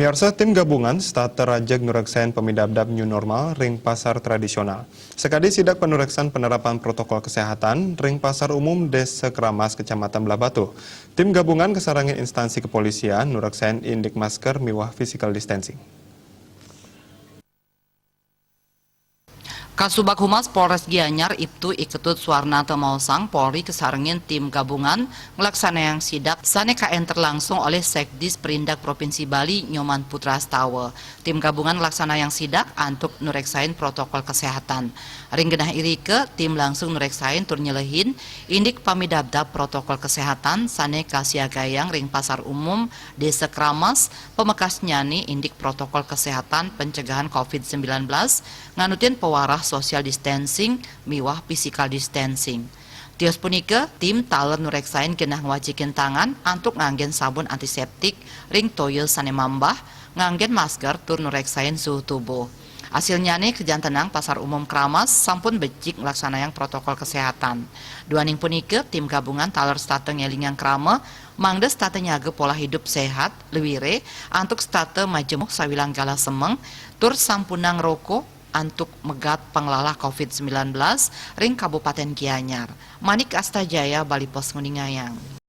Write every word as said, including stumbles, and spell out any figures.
Miarsa, tim gabungan setata rajeg nureksain pamidabdab new normal ring pasar tradisional. Sakadi sidak panureksan penerapan protokol kesehatan ring Pasar Umum Desa Keramas, Kecamatan Blahbatuh. Tim gabungan kasarengin instansi kepolisian nureksain indik masker miwah physical distancing. Kasubag Humas Polres Gianyar, Ibtu I Ketut Suarnata maosang, Polri kasarengin tim gabungan nglaksanayang sidak sane kaenter langsung olih Sekdis Perindag Provinsi Bali, Nyoman Putra Astawa. Tim gabungan nglaksanayang sidak antuk nureksain protokol kesehatan. Ring genah irika, tim langsung nureksain tur nyelehin indik pamidabdab protokol kesehatan sane kasiagayang ring Pasar Umum Desa Keramas, pamekasnyane indik protokol kesehatan pencegahan covid sembilan belas, nganutin pawarah social distancing miwah physical distancing. Tios punika, tim taler nureksain genah ngwacikin tangan antuk nganggen sabun antiseptik ring toya sane mambah, nganggen masker tur nureksain suhu tubuh. Asilnyane, kajantenang Pasar Umum Keramas sampun becik nglaksanayang protokol kesehatan. Duaning punika, tim gabungan taler setata ngelingang krama, mangda setata nyaga pola hidup sehat, lwire, antuk setata majemuk sawilang galah semeng, tur sampunang roko antuk megat panglalah covid sembilan belas ring Kabupaten Gianyar. Manik Astajaya, Bali Post nguningayang.